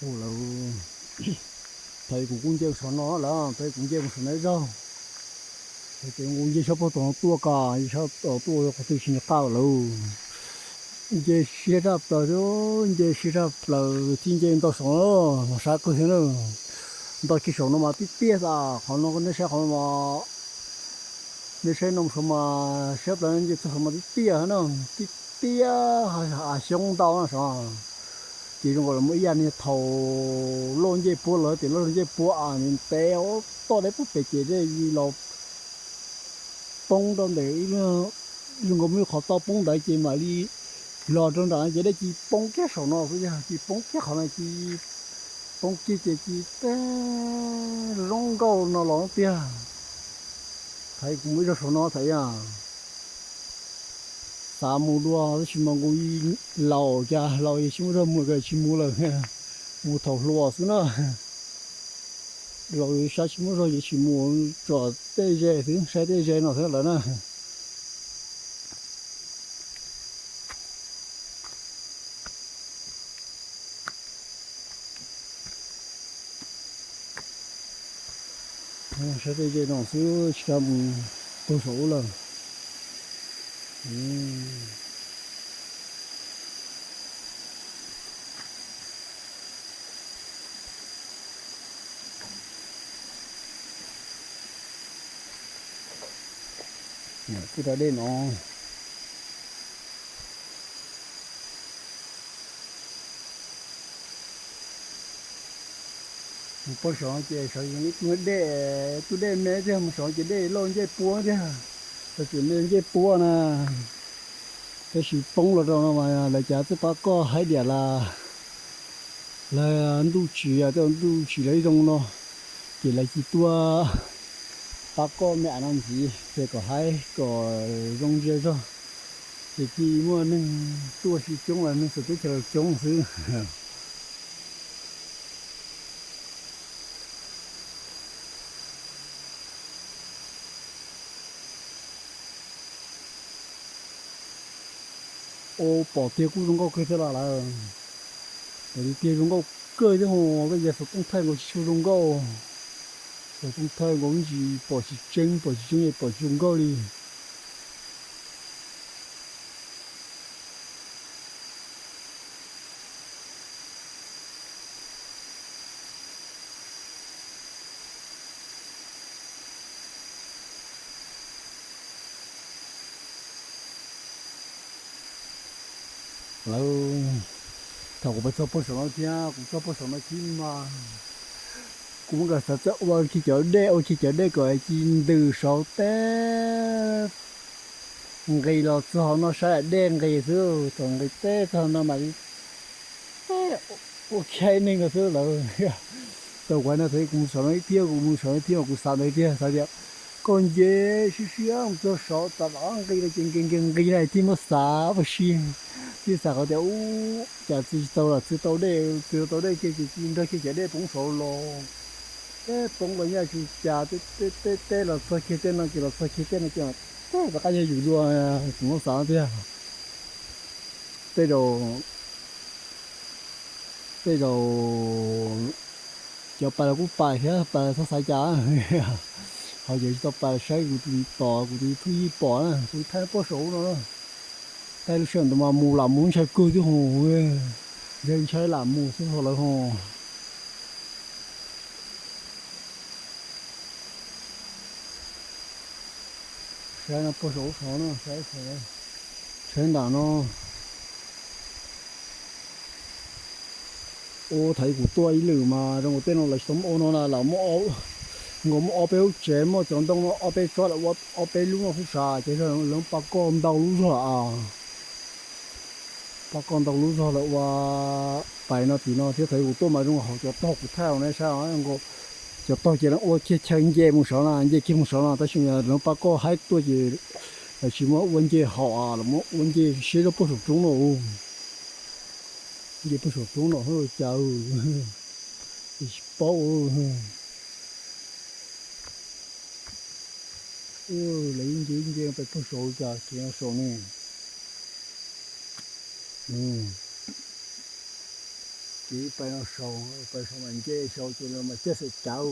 Lawv, thaum kuv kuj nce saum no lawm, thaum kuv nce mus saum no ib zaug, ces kuv nce sab pem tod tuaj ko, sab tod tuaj qhov twg tsis nco qab lawm. Nce siab tshaj plaws, nce siab tshaj plaws thiab nce ntau saum no, sab kawg thiab na. Ntau kiag saum no mas tiaj tiaj tas, qhov no nej saib qhov no, nej saib no saum mas siab plaws nce txog saum mas tiaj tiaj na, tiaj tiaj, hav xyoob ntau na saud. Ces zoo nkaus li muaj ib yam niag thaum loj ncej puab lawm, tias loj ncej puab a, ntev toj deb puag pem ces dej los poob rau ntawm ib lub, zoo nkaus muaj ib qhov toj poob ntawd ces mam li los rau nram no ces dej cia li poob kiag saum no xwb, yog cia li poob kiag qhov no, cia li poob kiag ces cia li teb zoo nkauj no los tiag. Thaum kuv mus ib zaug saum no thaum ub, xav mus dua tab sis mas nkaus laus cas laus tsis muaj zog mus, tsis mus lawm, mus thaum hluas xwb na. Laus saib tsis muaj zog ces tsis mus, tsom tej ze xwb, saib tej ze no xwb lawm na. Saib tej ze no xwb tsis kam mus puag saum ub lawm. Kuj rau dej no. Mus puag saum ces saum yeej ib tug dej, ib tug dej me tiag, mus saum ces dej loj ncej puab tiag, los tseem me ncej puab na. Tab sis poob los rau no mas lawv cov txawj pab koj haib diam las, lawv ntuj tsim, tej ntuj tsim lawv ib zoo no, ces lawv cia li tuaj pab koj me as no ntxiv ces kom haib kom zoo zej zog, ces cia li muaj neeg tuaj sib coob los neeg txawv teb chaws los coob xwb. Ua pom tiag kuj zoo nkauj kawg thiab los lawm. Pom tiag zoo nkauj kawg thiab ho, koj yog xov tooj thaij nkaus tsis tshua zoo nkauj. Xov tooj thaij nkaus me ntsis pom tsis tseeb, pom tsis tseeb es pom tsis zoo nkauj li. Lawv, thaum kuv pais txog puag saum no thiab, kuv txog puag saum no thiab mas kuv muab nkawd xav txawj ua kiag cov dej, ua kiag cov dej kom ci ntws saud teb nqis los txog no saib dej nqis xwb, thaum nqis teb txog no mas teb ua kiag neeg no xwb lawm. Tau kuv hais no thaum kuv mus saum no ib thiab, kuv mus saum no ib thiab mas kuv xav ntawd tiag, xav tias koj nce siab siab mus txog saud tas los nqis los ces nqis nqis nqis na thiaj muab xav ua si, thiaj xav qhov tias ub cas txi tsis tau los txi tau dej, txi tau dej kiag ces ci nrog kiag cov dej poob saud los. Teb poob los nyaj tsis cas, teb teb los txog kiag tej no ces los txog kiag tej no ces teb rov qab yog yus dua, kuv muab xav tiag. Tej zaum, tej zaum cov pais los kuj pais thiab, pais los txhob xav cas. Ho yog tsis tau pais los saib kuv tus tos, kuv tus YouTube yeej pom na, kuv thaij puag saum no. Thaij lub sij hawm ntawd mas mus lam mus ntshai kawg twb ho, ntshai ntshai lam mus xwb ho lawv ho. Saib no puag saum saud no, saib, saib nram no. Ua thaum kuv tuaj ib lwm mas zoo nkaus tej no lawv tsis tau muab ua no na, lawv muab, nkaus muab ob peb lub tsev, muab cov ntoo no ob peb tsob lawv ua ob peb lub no xwb sas, ces lawv pab koj ntau lub zog lawm as. Pab koj ntau lub zog lawm ua pais no tim no thiab. Thaum kuv tuaj mas zoo nkaus hauv cov tog kuv thaij ne saib, cov tog ces lawv ua kiag chaw nce mus saud na, nce kiag mus saud no, tab sis lawv pab koj haib tuaj ces lawv tsis muab ua nce haum, lawv muab ua nce siab zog puag saum roob no. Nce puag saum roob no cas tsis paub. Lawv yeej nce nce pais puag saud cas tseem saum ne. Ces pais no saud, pais saud mas nce saud ces mas caij xwm cav.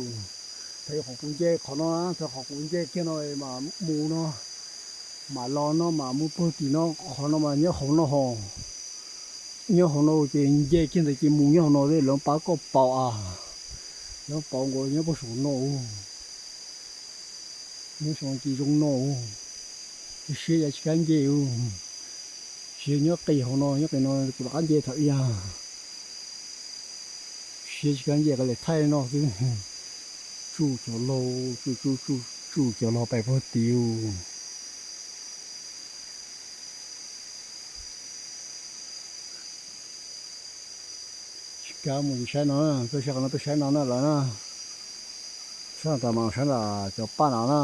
Thaum qhov kuv nce qhov no, thaum qhov kuv nce kiag no mas mus no, mam los no mam mus puag tim no, qhov no mas nyob hauv no ho, nyob hauv no ces nce kiag ntawd ces mus nyob hauv no lawv pab koj pauv a, lawv pauv nkaus nyob puag saum no. Nyob saum no ces zoo no, siab yav tsis kam nce, siab nyob qis hauv no, nyob qis no kuv rov qab nce thaum ib yam, siab tsis kam nce qee li thaij no xwb. Tsuj cov laug, tsuj tsuj tsuj tsuj cov laug pais puag tid. Tsis kam mus ces saib no, peb saib qhov no peb saib no na lawm na, saib tas mas saib nram cov paj no na.